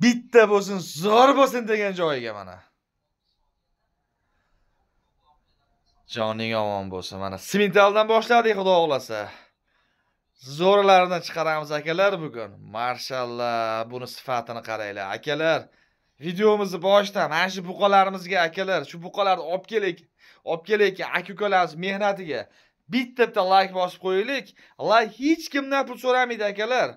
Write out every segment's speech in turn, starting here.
Bitta bo'lsin, zo'r bo'lsin degan joyiga mana. Joning omon bo'lsin. Mana simentaldan boshladik, xudo xohlasa. Zo'rlaridan chiqaramiz akalar bugun. Mashallah, buni sifatini qaranglar akalar. Videomizni boshidan mana shu buqalarimizga akalar, shu buqalarni olib kelik, olib kelayotgan aka-ukalarimiz mehnatiga bitta-bitta like bosib qo'yaylik. Like hech kimdan pul so'ramaydi akalar.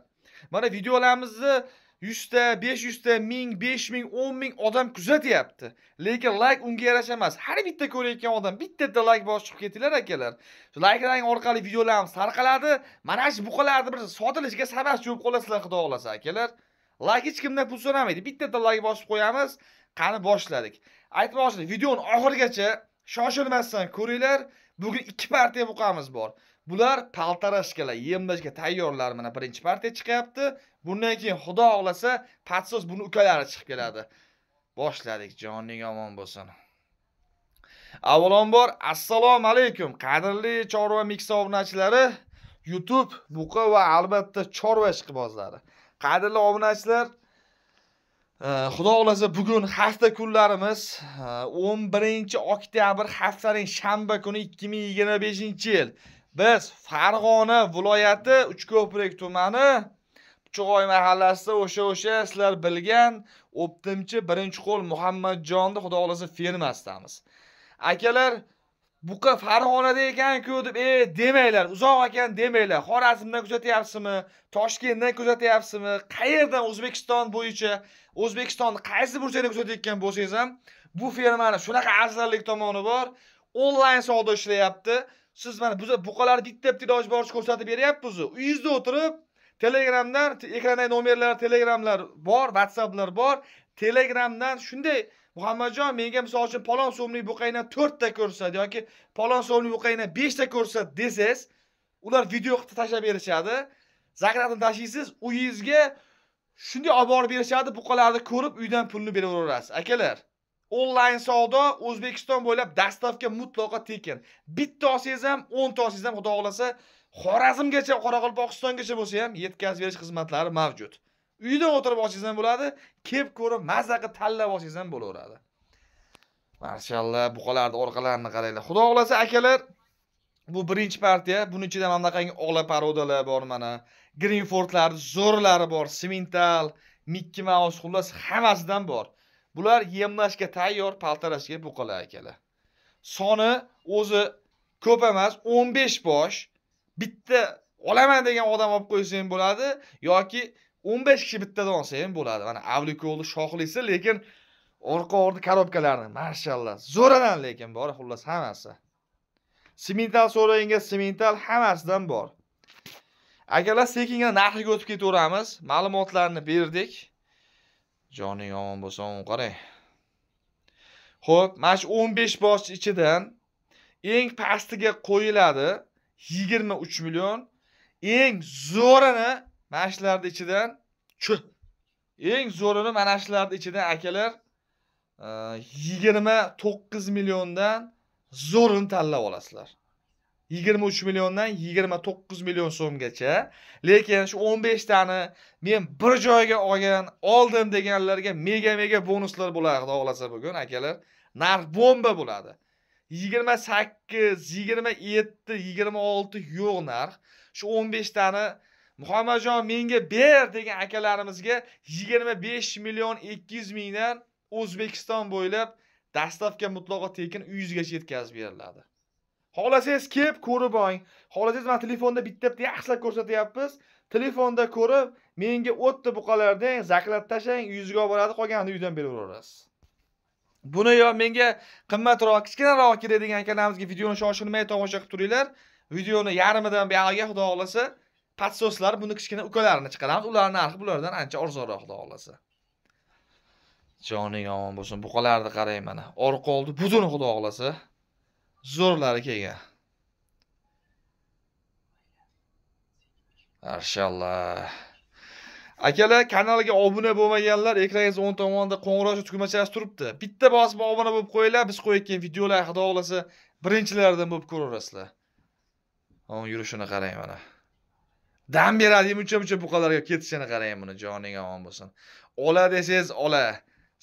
Mana videolarimizni 100 ta, 500 ta, 1000, 5000, 10000 odam kuzatyapti. Lekin like unga yarasha emas. Har bitta ko'rayotgan odam bitta-bitta like bosib chiqib ketinglar akalar. Shu likelarning orqali videolarimiz tarqaladi. Mana shu buqalarni bir sotilishiga sababchi bo'lib qolasizlar, xudo xohlasa akalar. Like hech kimdan pul so'ramaydi. Bitta-bitta like bosib qo'yamiz. Qani boshladik. Aytmoqchi, videoni oxirigacha shoshilmasdan ko'ringlar. Bugun 2 partiya buqamiz bor. Bular paltarashkalar, yemlashga tayyorlar. Mana birinchi partiya chiqyapti. Bundan keyin xudo xohlasa patsos buni ukalari chiqib keladi. Boshladik, joning omon bo'lsin. Avvalambor assalomu alaykum qadrli Chorva Mix obunachilari, YouTube buqa va albatta chorva ishqibozlari. Qadrli obunachilar, xudo xohlasa bugun hafta kunlarimiz 11-oktyabr haftaning shanba kuni 2025-yil. Biz Farg'ona viloyati Uchko'prik tumani Pichog'oy mahallasida o'sha sizlar bilgan o'ptimchi birinchi qo'l Muhammadjonni xudo xohlasa fermasidamiz. Akalar, buqa Farg'onada ekan-ku deb demanglar, uzoq ekan demanglar. Xorazmdan kuzatyapsizmi, Toshkentdan kuzatyapsizmi, qayerdan O'zbekiston bo'yicha, O'zbekistonni qaysi burchagida kuzatayotgan bo'lsangiz ham, bu fermani shunaqa afzallik tomoni bor. Onlayn savdo ishlayapti. Siz mana buqalarni bitta-bitta iloji boricha ko'rsatib beryapmiz. Uyingizda o'tirib Telegramdan, ekrandagi nomerlar, Telegramlar bor, WhatsApplar bor. Telegramdan shunday Muhammadjon menga misol uchun palon so'mlik buqangdan 4 ta ko'rsat yoki palon so'mlik buqangdan 5 ta ko'rsat desangiz, ular video qilib tashlab berishadi. Zakratni tashlaysiz, uyingizga shunday olib borib berishadi, buqalarni ko'rib uydan pulni beraverasiz. Akalar, onlayn savdo O'zbekiston bo'ylab dastavka mutlaqo tekin. Bitta olsangiz ham, 10 ta olsangiz ham xudo xohlasa Xorazmgacha, Qoraqalpog'istongacha bo'lsa ham yetkazib berish xizmatlari mavjud. Uydan o'tirib olsangiz ham bo'ladi, kelib ko'rib, mazza qilib tanlab olsangiz ham bo'laveradi. Mashallah, buqalarning orqalarini qaranglar. Xudo xohlasa akalar, bu birinchi partiya. Buning ichida mana bunaqangi ola parodalar bor mana. Greenfordlar, zo'rlari bor, simental, Mickey Mouse, xullas hammasidan bor. Bular yemlashga tayyor paltarashga buqalar akalar. Soni o'zi ko'p emas, 15 bosh. Bitta olaman degan odam olib qo'ysa ham bo'ladi yoki 15 kishi bittadan olsa ham bo'ladi. Mana Avlikolni shoxlisi, lekin orqa ordi korobkalarni, mashallah, zo'radan lekin bor, xullas hammasi. Simental so'rayinga simental hammasidan bor. Akalar, sekingina narxiga o'tib ketaveramiz. Ma'lumotlarni berdik. Joning omon bo'lsa, omon qarang. Xo'p, mana shu 15 bosh ichidan eng pastiga qo'yiladi 23 million. Eng zo'rini mana shularning ichidan, eng zo'rini mana shularning ichidan akalar 29 milliondan zo'rini tanlab olasizlar. 23 milliondan 29 million so'mgacha. Lekin shu 15 tani men bir joyga olgan, oldim deganlarga mega bonuslar bo'ladi, xudo xohlasa bugun akalar. Narx bomba bo'ladi. 28, 27, 26 yo'q narx. Shu 15 tani Muhammadjon menga ber degan akalarimizga 25 million 200 mingdan O'zbekiston bo'ylab dastavka mutlaqo tekin uyingizgacha yetkazib beriladi. Xohlasangiz kelib ko'rib oling. Xohlasangiz mana telefonda bitta-bitta yaxshilab ko'rsatyapmiz. Telefonda ko'rib, menga o'tdi buqalardan zaklat tashlang, uyingizga olib boradi, qolganini uydan beraverasiz. Buni yo menga qimmatroq, kichkinaroq kerak degan akalarimizga videoni shoshilmay tomosha qilib turinglar. Videoni yarmidan buyog'iga xudo xohlasa patsoslar buni kichkina ukalarini chiqaramiz. Ularning narxi bulardan ancha arzonroq xudo xohlasa. Joning omon bo'lsin. Buqalarni qarang mana. Orqa oldi butun xudo xohlasa. Zo'rlari kelgan. Mashallah. Akalar, kanalga obuna bo'lmaganlar ekraningiz o'ng tomonida qo'ng'iroqcha tugmachasi turibdi. Bitta bosib obuna bo'lib qo'yinglar, biz qo'yayotgan videolar xudo xohlasa birinchilardan bo'lib ko'raverasizlar. Yurishini qarang mana. Dam beradi muncha-muncha buqalarga ketishini qarang buni, joning omon bo'lsin. Ola desangiz ola,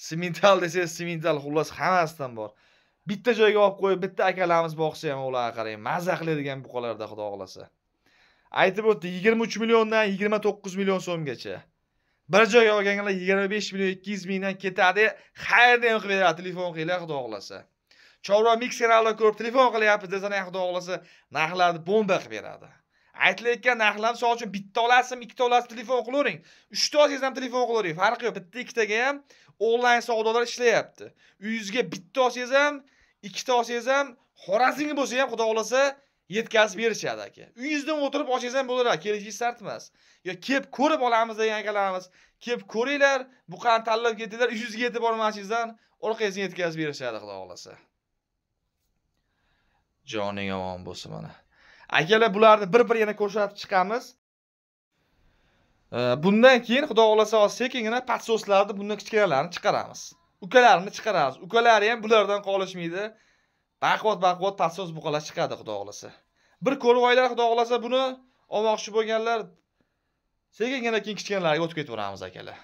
simental desangiz simental, xullas hammasidan bor. Bitta joyga olib qo'yib, bitta akalarimiz boqsa ham ularga qarang, maza qiladigan buqalarda xudo xohlasa. Aytib o'tdi, 23 milliondan 29 million so'mgacha. Bir joyga olganlar 25 million 200 mingdan ketadi. Xayrni ham qilib beradi, telefon qilinglar xudo xohlasa. Chorva Mix kanalida ko'rib telefon qilyapmiz desangiz ham xudo xohlasa narxlarni bomba qilib beradi. Aytilayotgan narxlar misol uchun bitta olasizmi, ikkita olasiz telefon qilavering. Uchta olsangiz ham telefon qilavering, farqi yo'q. Bitta ikkitaga ham onlayn savdolar ishlayapti. Uyingizga bitta olsangiz ham, ikkita olsangiz ham, Xorazmga bo'lsa ham xudo xohlasa yetkazib berishadi aka. Uyingizdan o'tirib olsangiz ham bo'ladi, kelishingiz shart emas. Yo kelib ko'rib olamiz degan akalarimiz, kelib ko'ringlar, buqani tanlab ketinglar, uyingizga yetib bormasingizdan orqangizga yetkazib berishadi xudo xohlasa. Joning omon bo'lsin mana. Akalar, bularni bir-bir yana ko'rsatib chiqamiz. Bundan keyin xudo xohlasa hozir sekingina patsoslarni bundan kichkinalarini chiqaramiz. Ukalarini chiqaramiz. Ukalari ham bulardan qolishmaydi. Baquvvat patsos buqalar chiqadi xudo xohlasa. Bir ko'rib olinglar xudo xohlasa buni olmoqchi bo'lganlar sekingina keyin kichkinalarga o'tib ketaveramiz akalar.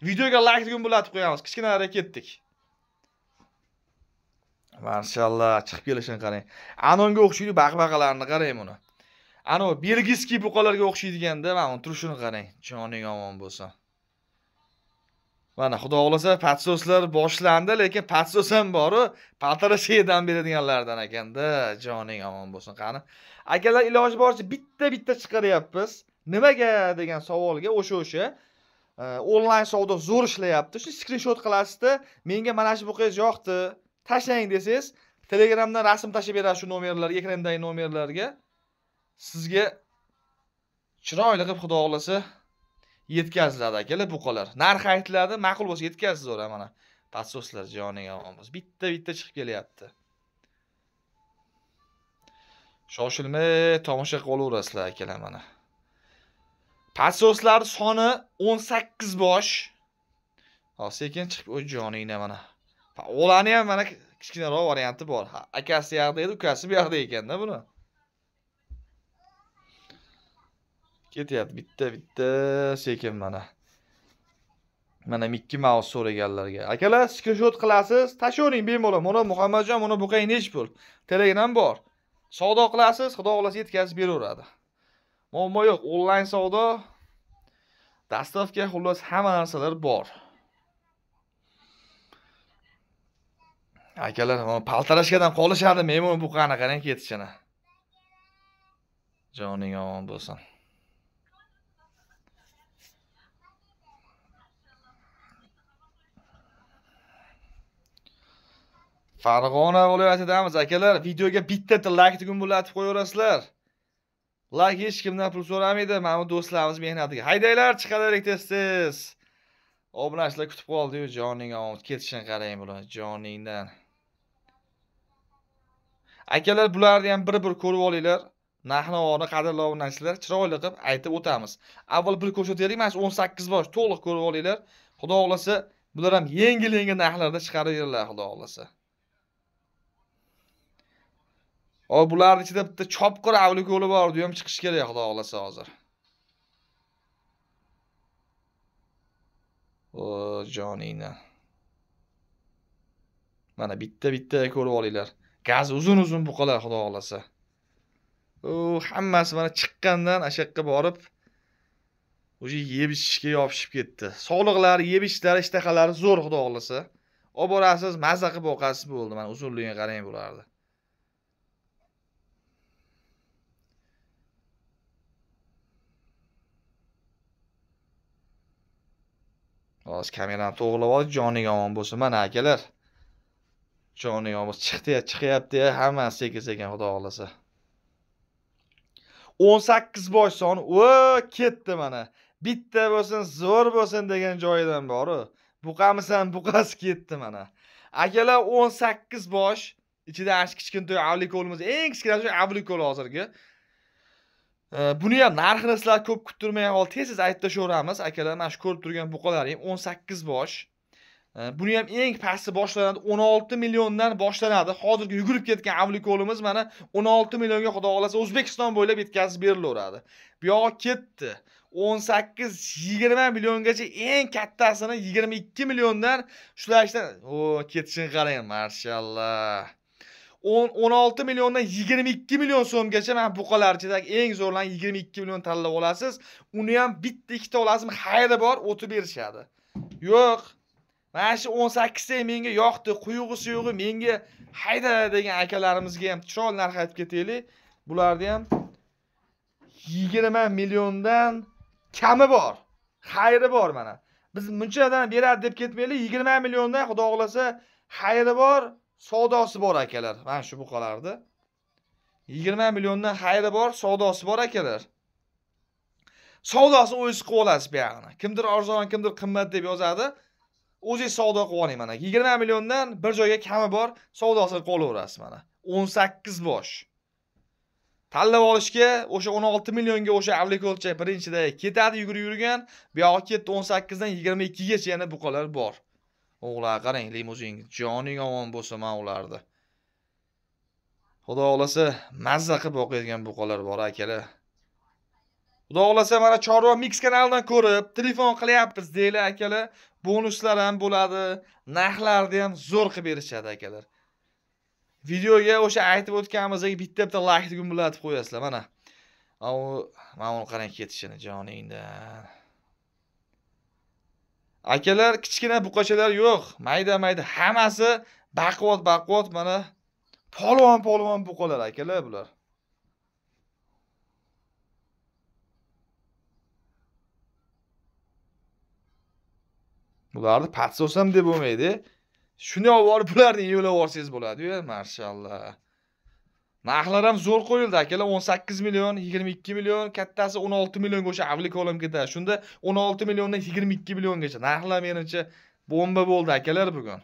Videoga like gumbulatib qo'yamiz. Kichkinalarga ketdik. Mashallah, chiqib kelishini qarang. Anonga o'xshaydi baqbaqalarni qarang buni. Ano belgiskiy buqalarga o'xshaydiganda mana uni turishini qarang. Joning omon bo'lsin. Mana xudo xohlasa patsoslar boshlandi, lekin patsos ham bor-u, patrashedan beradiganlardan ekanda, joning omon bo'lsin. Qani akalar, iloji boricha bitta-bitta chiqaryapmiz. Nimaga degan savolga o'sha onlayn savdo zo'r ishlayapti. Shuni skrinshot qilasizda, menga mana shu buqangiz yoqdi, tashlang desangiz, Telegramdan rasm tashlab beradi shu nomerlarga, ekrandagi nomerlarga. Sizga chiroyli qilib xudo xohlasa yetkaziladi akalar buqalar. Narx aytiladi, ma'qul bo'lsa yetkazilaveradi mana. Patsoslar joning omon bo'lsin. Bitta-bitta chiqib kelyapti. Shoshilmay tomosha qilaverasizlar akalar mana. Patsoslar soni 18 bosh. Hozir sekin chiqib, o'y joningni mana. O'lani ham mana kichkinaroq varianti bor. Akasi yoqda edi, ukasi bu yoqda ekanda buni. Ketyapti bitta-bitta sekin mana. Mana Mickey Mouse so'raganlarga. Akalar, skrinshot qilasiz, tashlavering bemalol. Mana Muhammadjon, mana buqang nech pul? Telegram bor. Savdo qilasiz, xudo xohlasa yetkazib beraveradi. Muammo yo'q, onlayn savdo, dastavka, xullas hamma narsalar bor. Akalar, mana paltarashkadan qolishadi, men bu buqani qarang ketishini. Joning omon bo'lsin. Farg'ona viloyatidamiz akalar. Videoga bitta like gumbulatib qo'yaverasizlar. Like hech kimdan pul so'ramaydi. Mana bu do'stlarimiz mehnatiga. Haydanglar, chiqaraylik tez-tez. Obunachilar kutib qoldi-yu, joning omon ketishini qarang bular, joningdan. Akalar, bularni ham bir-bir ko'rib olinglar. Narx-navoni qadrli obunachilar chiroyli qilib aytib o'tamiz. Avval bir ko'rsataylik, mana shu 18 bosh to'liq ko'rib olinglar. Xudo xohlasa, bular ham yengil-yengil narxlarda chiqarib beriladi, xudo xohlasa. O bularning ichida bitta chopqir avlikoli bor, u ham chiqish kerak xudo xohlasa hozir. O joningdan. Mana bitta-bitta ko'rib olinglar. Gaz uzun-uzun buqalar xudo xohlasa. U hammasi mana chiqqandan o'sha yoqqa borib o'sha yeb ichishga yopishib ketdi. Sog'liqlari, yeb ichishlari, ishtahalari zo'r xudo xohlasa. Olib borasiz, maza qilib boqasiz bo'ldi. Mana uzunligiga qarang bularni. Hozir kamerani to'g'rilab ol, joning omon bo'lsin mana akalar. Joning omon bo'lsin. Chiqdi, chiqyapti, hammasi sekin-sekin xudo xohlasa. 18 bosh soni, o ketdi mana. Bitta bo'lsin, zo'r bo'lsin degan joyidan bor-u. Buqamisan, buqasi ketdi mana. Akalar 18 bosh, ichida ana kichkintoy avlikolimiz, eng kichkinasi avlikol hozirgi. Buni ham narxini sizlar ko'p kuttirmay hol tez-tez aytib tashaveramiz. Akalar, mana shu ko'rib turgan buqalaring 18 bosh. Buni ham eng pasti boshlanadi 16 milliondan boshlanadi. Hozirgi yugurib ketgan Avlikolimiz mana 16 millionga xudo xolasa O'zbekiston bo'ylab yetkazib berilaveradi. Bu yog'i ketdi. 18-20 milliongacha eng kattasini 22 milliondan shulardan o ketishini qarang, mashallah. 16 milliondan 22 million so'mgacha mana buqalar ichidagi eng zo'rlarni 22 million tanlab olasiz. Uni ham bitta ikkita olasizmi, xayri bor, o'tib berishadi. Yo'q. Mana shu 18 ta menga yoqdi, quyug'i suyug'i menga hayda degan akalarimizga ham chiroyli narx aytib ketaylik. Bularni ham 20 milliondan kami bor. Xayri bor mana. Biz bunchadan beradi deb ketmaylik, 20 milliondan xudo xolasa xayri bor, savdosi bor akalar. Mana shu buqalarni 20 milliondan xayri bor, savdosi bor akalar. Savdosini o'zingiz qilib olasiz bu yog'ini. Kimdir arzon, kimdir qimmat deb yozadi. O'zingiz savdo qilib oling mana. 20 milliondan bir joyga kami bor, savdosini qilib olaverasiz mana. 18 bosh. Tanlab olishga o'sha 16 millionga o'sha Avlikolcha birinchida ketadi yugurib yurgan, bu yog'i ketdi 18 dan 22 gacha yana buqalar bor. O'g'lar qarang, limuzin joning omon bo'lsa men ularni. Xudo xolasa mazza qilib boqadigan buqalar bor akalar. Xudo xolasa mana Chorva Mix kanalidan ko'rib, telefon qilyapmiz deylar akalar. Bonuslar ham bo'ladi, narxlarni ham zo'r qilib berishadi akalar. Videoga o'sha aytib o'tganimizdagi bitta-bitta like gumbulatib qo'yasizlar mana. Mana uni qarang ketishini joningdan. Akalar, kichkina buqachalar yo'q, mayda-mayda hammasi baquvvat-baquvvat mana polvon-polvon buqalar akalar bular. Bularni patsos ham deb bo'lmaydi. Shuni olib borib bularni yo'lab olsangiz bo'ladi-yu, mashallah. Narxlar ham zo'r qo'yildi akalar, 18 million, 22 million, kattasi 16 millionga o'sha Avlikolim ketadi. Shunda 16 milliondan 22 milliongacha narxlar menimcha bomba bo'ldi akalar bugun.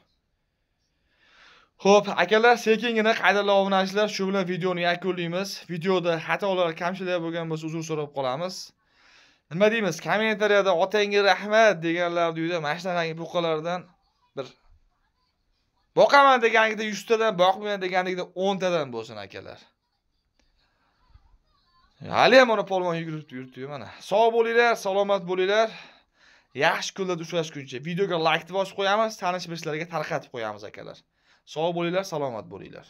Xo'p, akalar, sekingina qadrli obunachilar, shu bilan videoni yakunlaymiz. Videoda xatolar, kamchiliklar bo'lgan bo'lsa uzr so'rab qolamiz. Nima deymiz? Kommentariyada otangga rahmat deganlarni uyda mana shunaqangi buqalardan bir boqaman deganingda 100 tadan, boqmayman deganingda 10 tadan bo'lsin akalar. Hali ham mana polvon yugurib yuribdi mana. Sog' bo'linglar, salomat bo'linglar. Yaxshi kunlarda uchrashguncha videoga like bosib qo'yamiz, tanish bilishlarga tarqatib qo'yamiz akalar. Sog' bo'linglar, salomat bo'linglar.